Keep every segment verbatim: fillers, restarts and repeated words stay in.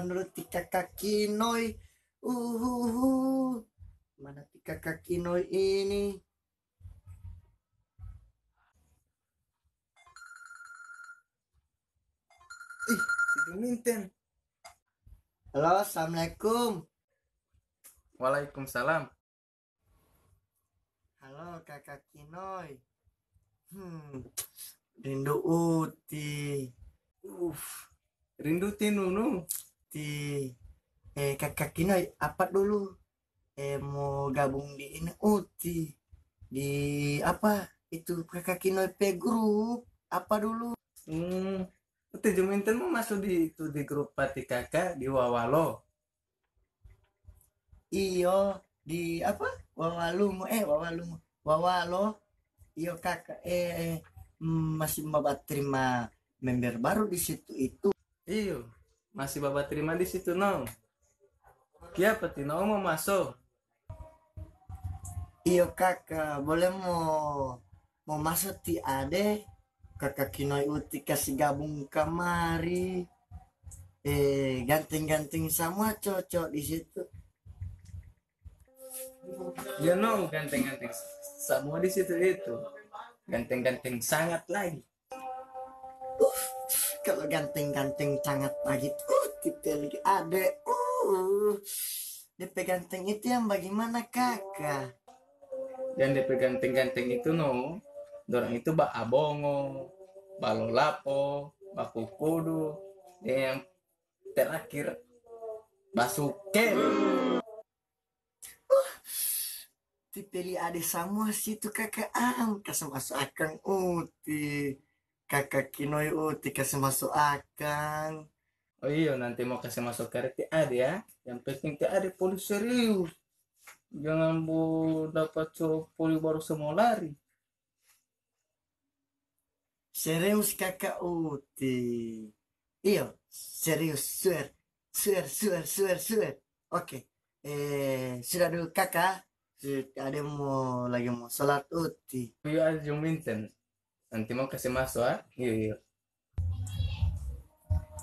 Menurut ti kaka Kinoi, uhuhu, mana ti kaka Kinoi ini? Ih, itu Minten. Halo, assalamualaikum. Waalaikumsalam. Halo, kaka Kinoi. Hmm, rindu uti. Uf, rindu ti nunu. Ti, eh, kaka Kinoi, apa dulu? Eh, mo gabung di ini uti. Di apa? Itu kaka Kinoi pe grup. Apa dulu? Hmm, uti jo Minten mo maso di itu, di grup pa ti kaka di Wawalo. Iyo, di apa? Wawalumo, eh, Wawalumo. Wawalo. Iyo, kaka, eh, mm, masih babatrima member baru di situ itu. Iyo, masih babatrima di situ, no. Kiapa ti no mo maso? Iyo, kaka, boleh mo, mo maso ti ade? Kaka Kinoi uti kasi gabung kamari. Eh, ganteng-ganteng samua cocok di situ. Ya no, ganteng-ganteng samua di situ itu. Ganteng-ganteng sangat lagi. Uh, kalau ganteng-ganteng sangat lagi, uh, tipe lagi ade. Uh, depe ganteng itu yang bagaimana, kaka? Yang depe ganteng-ganteng itu no, dorang itu ba abongo, ba lolapo, ba kukudu, deng yang terakhir ba suke. Uh, tipe li ade samua situ, kaka, am, kase maso akang uti. Kaka Kinoi uti kase maso akang. Oh iyo, nanti mo kase maso kare ti ade ya. Yang penting ti ade poli serius. Jangan bo dapa co poli baru semua lari. Serius, kaka uti. Iyo, serius, swear. Swear, swear, swear, swear. Oke. Eh, sudah dulu, kaka. Su-, ade mo lagi mo sholat uti. Iyo, ade jo Minten. Nanti mo kase maso, ah. Iyo, iyo.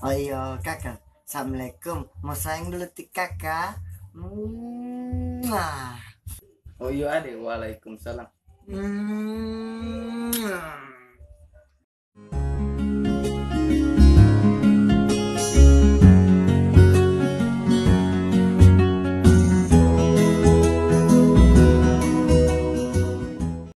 Oh iyo, kaka. Assalamualaikum. Mo sayang dulu ti kaka. Mwah. Oh iyo, ade. Waalaikumsalam. Mwah.